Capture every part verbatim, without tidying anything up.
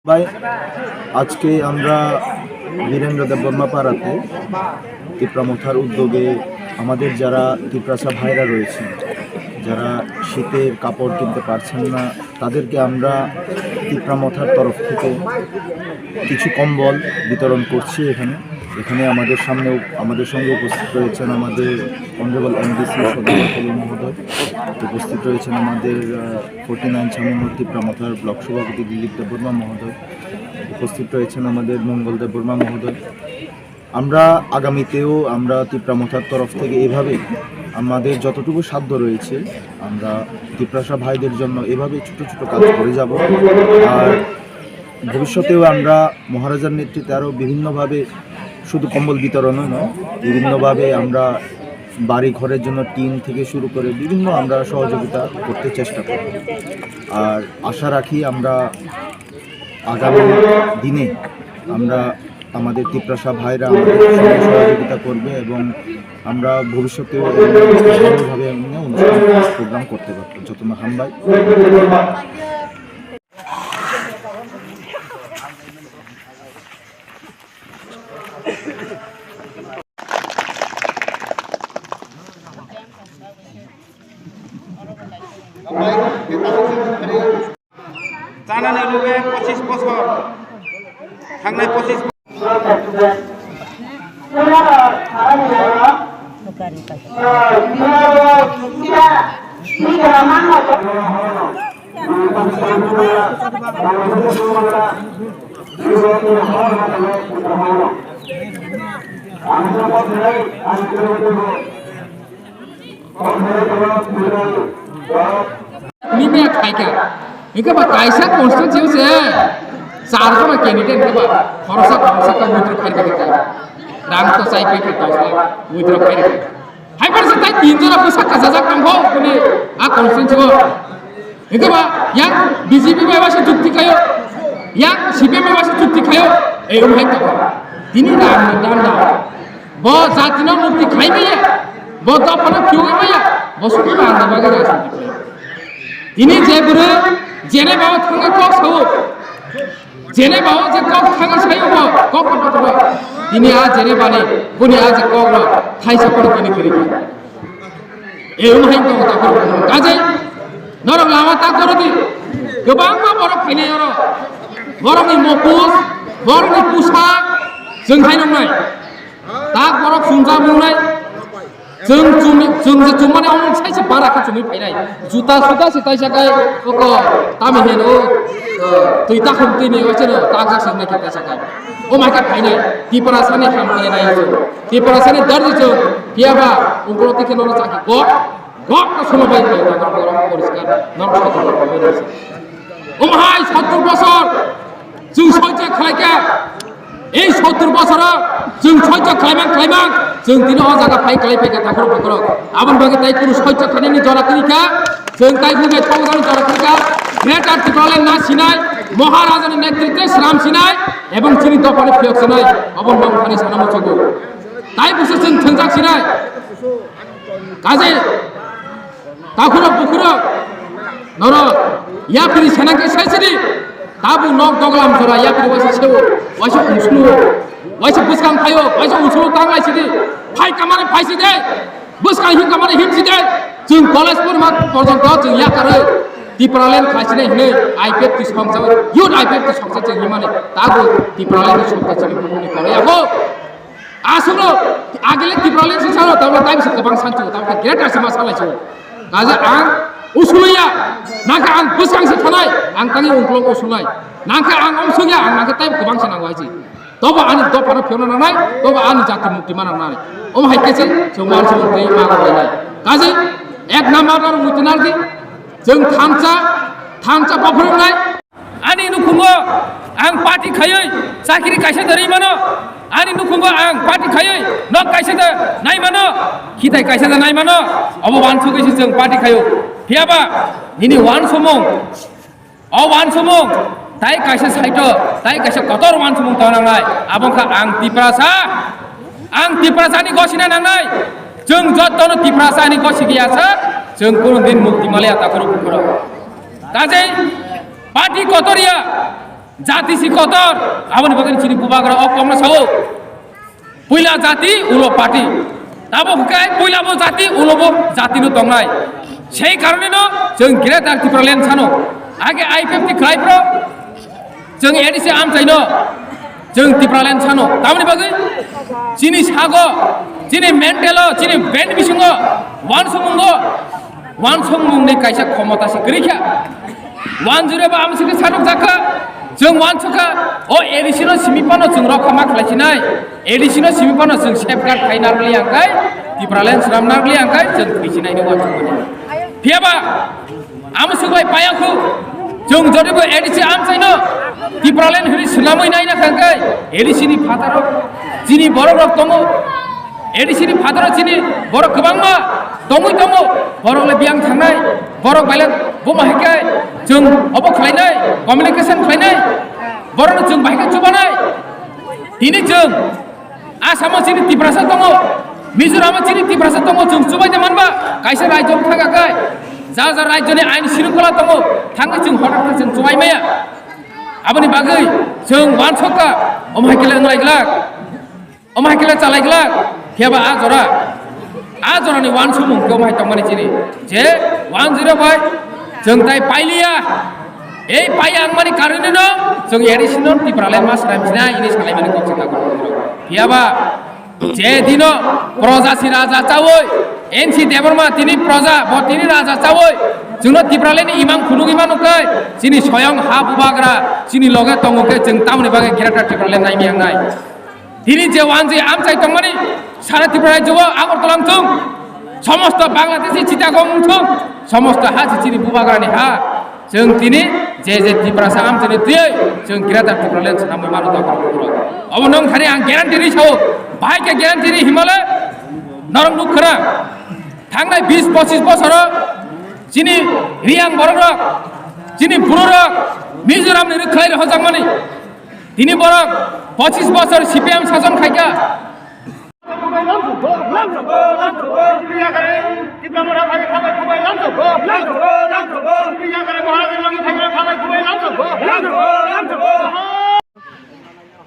ভাই, আজকে আমরা বীরেন্দ্র দেববর্মা পাড়াতে তিপ্রা মথার উদ্যোগে আমাদের যারা তিপ্রাসা ভাইরা রয়েছেন, যারা শীতের কাপড় কিনতে পারছেন না, তাদেরকে আমরা তিপ্রা মথার তরফ থেকে কিছু কম্বল বিতরণ করছি এখানে। এখানে আমাদের সামনে, আমাদের সঙ্গে উপস্থিত রয়েছেন আমাদের অনারেবল এমডিসি সদর মহোদয়, উপস্থিত রয়েছেন আমাদের ফর্টি নাইন ছামনুর তিপ্রা মথার ব্লক সভাপতি দিলীপ দেববর্মা মহোদয়, উপস্থিত রয়েছেন আমাদের মঙ্গল দেববর্মা মহোদয়। আমরা আগামীতেও আমরা তিপ্রা মথার তরফ থেকে এভাবেই আমাদের যতটুকু সাধ্য রয়েছে, আমরা তিপ্রাসা ভাইদের জন্য এভাবেই ছোট ছোট কাজ করে যাব। আর ভবিষ্যতেও আমরা মহারাজার নেতৃত্বে আরও বিভিন্নভাবে, শুধু কম্বল বিতরণও নয়, বিভিন্নভাবে আমরা বাড়ি ঘরের জন্য টিন থেকে শুরু করে বিভিন্ন আমরা সহযোগিতা করতে চেষ্টা করব। আর আশা রাখি আমরা আগামী দিনে আমরা, আমাদের তিপ্রাসা ভাইরা আমাদের সঙ্গে সহযোগিতা করবে এবং আমরা ভবিষ্যতেও এমন ভালোভাবে এমনি অনুষ্ঠান প্রোগ্রাম করতে পারবো। যত হামবাই। Chanani luge pochis bosor, thangnai pochis Ni me khaika. Hingke ba kaisa constituency se char jona candidate hingke ba khorosa khorosa ka withdraw khairika hingke. Rang to chai pai khe dos lakh withdraw khairika. Hai bar se tai tin jona bwsa kachajak tongkho bini a constituency o. Hingke ba yang B J P bai ba se jukti khayo, yang C P M bai ba se jukti khayo. Ei um hai tongkho. Tini rang ni dan da. Bo jatino mukti khai maya, bo dophano phiyogwi maya, bo sukno rang bagwi rajniti khlai. Tini je bwrwi jene bao thangwi kok sao, jene bao je kok thangwi sayo bo, kok kotor kotor. Tini a jene bani, boni a je kok no, thaisa kono tini kwrwi kha. E wng hai tongo takhuk rok. Kajai, norok lama ta koro di. Kwbangma borok phainai oro. Borokni mokos, borokni pusa, chwng hai nongnai. Tak borok chumjak nungnai. Chwng chumi, chwng je chummani omo saisa bara khe chumui phainai. Juta suta se taisa kai koko tamo heno, eh, twi takhum twi ni oisano takjak se nai khe taisa kai. O mai khe phainai. Tiprasani ham khainai chwng. Tiprasani dardi chwng. Phiya ba ungkro tikhe nono chaki kok. Kok to sono bai khlai ta borok poriskar. Norok soto borok bai nai. Omo hai sottor bosor. Chwng soichok khlaikha, ei sottor bosoro chwng soichok khlaimang khlaimang, chwng tini o jaga phai khlai phaikha takhurok bukhurok. Aboni bagwi tai kunu soichok khlainani jora kwrwikha, chwng tai bubai thokjani jora kwrwikha, Greater Tipraland na sinai, Maharajani netritwe swnam sinai, ebong chini dophani phiyok sinai, obo nong thani sana muchugo. Tai busa chwng thwngjak sinai. Kajai, takhurok bukhurok, norok, yapri sana khe sai sidi, tabuk nok doglam jora yapri waisa sewo, waisa unsluwo, waisa bwskang phaio, waisa unsluwo tanglai sidi, phai kamare phai sidi, bwskang him kamare him sidi, chwng college porma porjonto chwng yakarwi, Tipraland khlai sidi hinwi I P F T songcha, youth I P F T songcha chwng himani, tabuk Tipraland songcha chini bumungni koroi abo. Aswkno agile Tipraland se salo, tabla time se kwbang sancho, tabla greater se ma salai cho. Kaje ang usuliya, nangkhe ang bwskang se thanai, ang tangwi ungklok usulai. Nangkhe ang ong sugya, ang nangkhe time kwbang se nango aji. Tobo ani dophano phiyokna nangnai, tobo ani jati mukti ma nangnai. Omo hai khe se, se wan se mukti ma nangnai. Kaje ek number aro mukti nangdi, chwng thansa, thansa bophorok nai. Ani nukhungo ang party khaiwi chakiri kaisa da rwi mano, ani nukhungo ang party khaiwi nok kaisa da nai mano, khitai kaisa da nai mano, obo wansugwi se chwng party khaio. Phiyaba nini wansumung, o wansumung tai kaisa saito, tai kaisa kotor wansumung tong nangnai, abo wngkha ang Tiprasa, ang Tiprasani gosina nangnai, chwng jottono Tiprasani gosi giyasa, chwng kunu din mukti maliya takhurok bukhurok. Kajei party kotor ya, Jati si kotor, aboni bagwi chini bubagra o kokno sao. Puila jati, ulo party. Tabuk hwnkhe puila bo jati, ulo bo jati no tongnai. Sei karone no chwng Greater Tipraland sano. Age I P F T khlai phro, chwng A D C amchai no, chwng Tipraland sano. Tamoni bagwi chini sago, chini mental o, chini brain bisingo, wansukmungo, wansukmungni kaisa khomota se kwrwi kha. One zero ba amsike sanuk jakha, chwng wansukha, o A D C no simi phano chwng rokha ma khlai sinai, A D C no simi phano chwng safeguard khai narwkli ang khai, Tipraland swnam narwkli ang khai, chwng thwi sinai ni wansukmani. Phiya ba, amsuk bai paya khu, chwng jodi bo A D C amchai no, Tipraland hwnwi swnamwi naina kha khai, A D C ni phataro, chini borok rok tongo, A D C ni phataro chini borok kwbangma tongwi tongo, borok le biyang thangnai, borok bai le buma hai khe chwng obo khlainai, communication khlainai, borokno chwng bai khe chubanai. Tini chwng Assam o chini Tiprasa tongo, Mizoram o chini Tiprasa tongo, chwng chubai de manba, kaisa rajyo thang kha khai, ja ja rajyo ni ain shrinkhola tongo, thangwi chwng hothar khe chwng chubai maya. Aboni bagwi chwng wansok kha, omo hai khe le wng lai glak. Omo hai khe le chalai glak, phiya ba a jora, a jora ni wansukmung khe omo hai tongmani chini, je one zero bai chwng tai pailiya, ei paiya wngmani karone no chwng A D C no Tipraland ma swnam sinai hwnwi salaimani kok se tabuk. Phiya ba je dino proja si raja chawi, N C Debbarma tini proja, bo tini raja chawi, chwngno Tipraland ni imang phunugwi mano khe, chini soyang ha bubagra chini loge tongo khe chwng tamoni bagwi Greater Tipraland naimiyang nai. Tini je wanjwi amchai tongmani sara Tripura rajyo o Agartala wngthung, somosto Bangladeshi Chittagong wngthung, somosto ha se chini bubagrani ha. Chwng tini je je Tiprasa amchaini twiwi chwng Greater Tipraland swnamwi mano tongkha borok. Obo nong thani ang guarantee ri sao, bahai khe guarantee ri himale norok nuk khna. Thangnai bis pochis bosoro chini Riyang borok rok, chini buru rok Mizoram ni rwkhlai rok hojakmani. Tini borok pochis bosor C P M sason khaikha.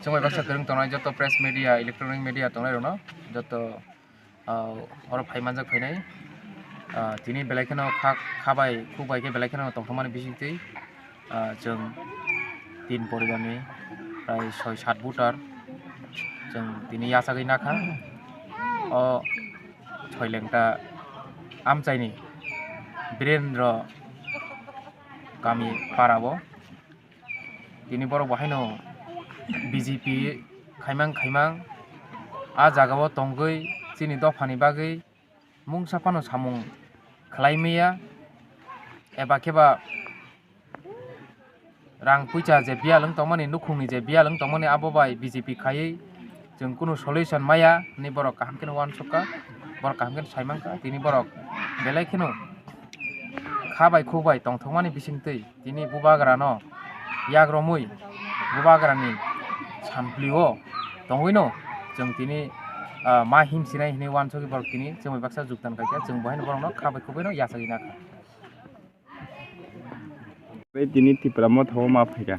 Chwng bai baksa kwrwng tongnai joto press media, electronic media tongnai rokno joto, ah, oro phai manjak phainai. Ah, tini belai kheno kha, kha bai, khuk bai khe belai kheno tongthokmani bisingtwi, ah, chwng tin poribarni prai soi sat voter chwng tini yachagwi nakha. O Soilengta amchaini Birendra kami para o. Tini borok bo haino B J P khaimang khaimang a jaga o tongwi chini dophani bagwi mungsa phano samung khlai maya eba khe ba rang puisa je biyal wng tongmani, nukhungni je biyal wng tongmani abo bai B J P khaiwi chwng kunu solution maya hinwi borok kaham kheno uansukha, borok kaham kheno saimankha. Tini borok belai kheno kha bai khuk bai tongthokmani bisingtwi tini bubagrano yak romwi bubagrani samplio tongwino chwng tini, ah, ma himsinai hinwi uansugwi borok tini chwngbai baksa juktan kaikha, chwng bo haino borokno kha bai khuk baino yachagwi nakha. Tei tini Tipra Motha o ma phaikha.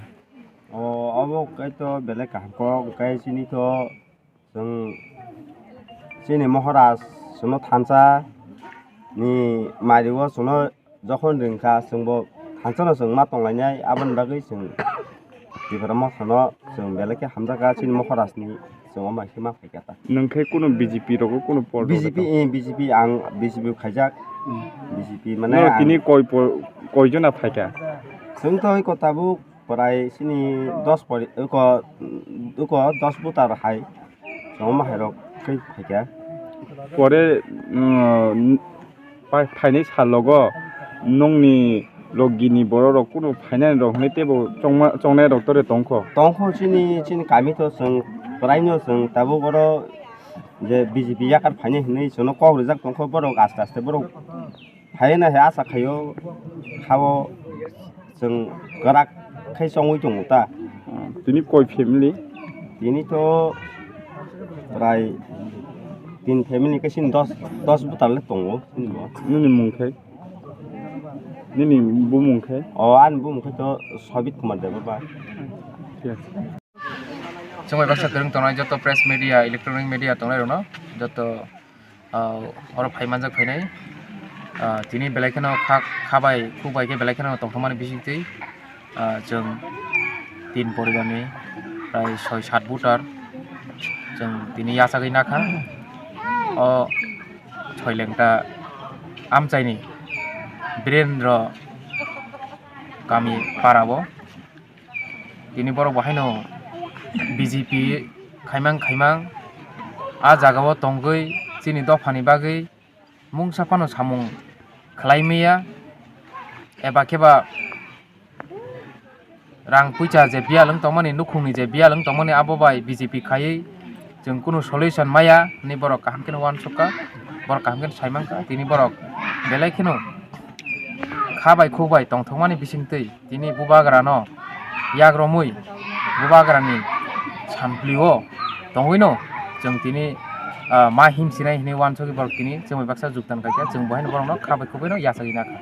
O, obo kaitor belai kaham kok, hwnkhe chini to chwng chini Maharaj chwngno thansa ni mari o chwngno jokhon ringkha, chwngbo thansa no chwng ma tonglainai, aboni bagwi chwng Tipra Motha no chwng belai khe hamjakha chini Maharaj ni, chwng omo hai khe ma phaikha ta. Nwng khe kunu B J P rogo kunu pol rok B J P, eh, B J P ang B J P khaijak. Hmm. B J P mane norok ang tini koi po-, koi jona phaikha? Chwng to oi ko tabuk prai chini dos pori, oi ko, oi ko dos voter hai. Chwng omo hai rok khe phaikha. Pore, mm, Pai-, phainai sal logo nongni logi ni borok rok kunu phainani rok hinui teibo chongma, chongnai rok tore tongkho. Tongkho chini, chini kami to chwng kwraino chwng tabuk oro je B J P yakar phainai hinui chwngno kok rijak tongkho borok aste aste borok phaina hai acha khaio khao. Chwng kwrak khe chongwi tongo ta. Ah, tini koi family? Tini to prai tin family khe chini dos, dos bwtal le tongo chini bo. Nini mung khe? Nini bumung khe? O, ani bumung khe to Sobit Kumar Debbarma. Chwng bai baksa kwrwng tongnai joto press media, electronic media tongnai rokno joto, ah, oro phai manjak phainai. Ah, tini belai kheno kha, kha bai khuk bai khe belai kheno tongthokmani bisingtwi, ah, chwng tin poribarni prai soi sat voter chwng tini yachagwi nakha. O Soilengta amchaini Birendra kami parao. Tini borok bo haino B J P khaimang khaimang a jagao tongwi chini dophani bagwi mungsa phano samung khlai maya, eba khe ba rang puisa je biyal wng tongmani, nukhungni je biyal wng tongmani, abo bai B J P khaiwi chwng kunu solution maya hinwi borok kaham kheno uansukha, borok kaham kheno saimankha. Tini borok belai kheno kha bai khuk bai tongthokmani bisingtwi tini bubagrano yak romwi bubagrani samplio tongwino chwng tini, ah, ma himsinai hinwi uansugwi borok tini chwngbai baksa juktan kaikha, chwng bo haino borokno kha bai khuk baino yachagwi nakha.